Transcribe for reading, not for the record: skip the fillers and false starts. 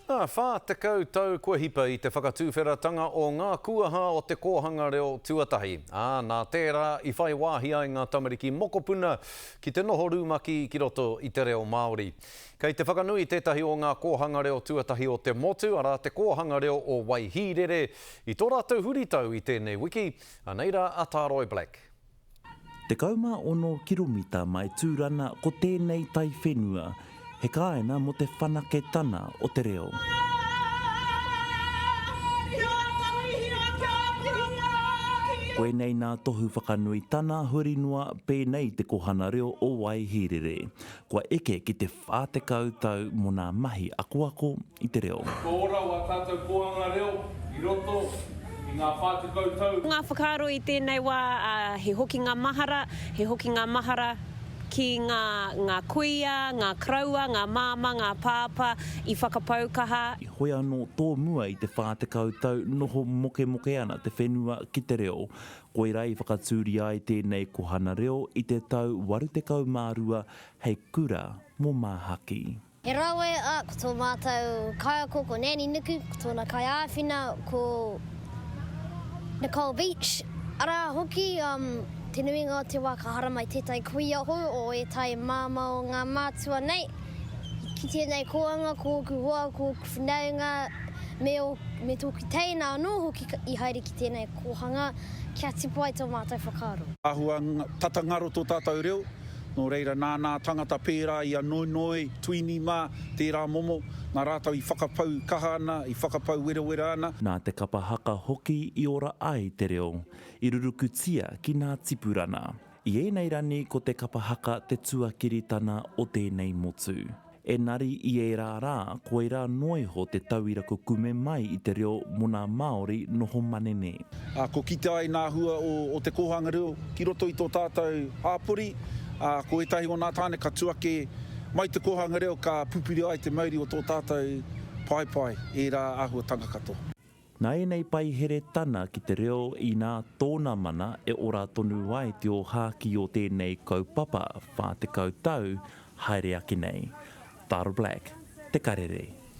Nā, 40 tau kua hipa i te whakatuwheratanga o ngā kuaha o te kōhanga reo tuatahi, ā, nā tērā i whai wāhi ai ngā tamariki mokopuna ki te noho rumaki ki roto i te reo Māori. Kei te whakanui tētahi o ngā kōhanga reo tuatahi o te motu, arā, Te Kōhanga Reo o Waihīrere, i tō rātou huritau i tēnei wiki. Anei rā a Tāroi Black. 16 kiromita mai Tūrana ko tēnei taiwhenua, he kāina mō te whanaketana o te reo. Koinei nā tohu whakanui tana huri noa pēnei te kohana reo o Waihīrere. Kua eke ki te 40 tau mō nā mahi akoako i te reo. Kua ora wā tātou kōhanga reo i roto i ngā 40 tau. Ngā whakaaro i tēnei wā, he hokinga mahara, he hokinga mahara ki ngā, ngā kuia, ngā koroua, ngā māmā, ngā pāpā i whakapau kaha. Hoi anō tōmua i te 40 tau noho mokemoke ana te whenua ki te reo. Koirā i whakatūria ai tēnei kohana reo i te tau 82 hei kura mō Māhaki. He rawe, ā, ko tō mātou kaiako ko Nanny Nuku, ko tōna kaiāwhina ko Nicole Beach. Arā hoki, te nuinga o te wā ka haramai tētahi kuia hou o ētahi māmā o ngā mātua nei ki tēnei kōhanga, ko ōku hoa, ko ōku whanaunga, me ō, me tōku teina anō hoki i haere ki tēnei kōhanga kia tipu ai tō mātou whakaaro. Āhua tata ngaro tō tātou reo, Nō reira, nā nā tangata pērā i a Noinoi, Tuini mā, tērā momo, nā rātou i whakapau kaha ana, i whakapau werawera ana. Nā te kapa haka hoki i ora ai te reo, i rurukutia ki nā tipurana. I ēnei rani ko te kapa haka te tuakiritana o tēnei motu. Enari i ērā rā, koirā noa iho te tauira kukume mai i te reo mō nā Māori noho manene. Ā, ko kite ai nā hua o, o te kōhanga reo ki roto i tō tātou hāpori, ā, ko ētahi o nā tāne ka tu ake mai te kōhanga reo ka pupuri ai te mauri o tō tātou paepae, ērā āhuatanga katoa. Nā ēnei paihere tana ki te reo inā tōna mana e ora tonu ai te ōhākī o tēnei kaupapa 40 tau haere ake nei. Tara Black, Te Karere.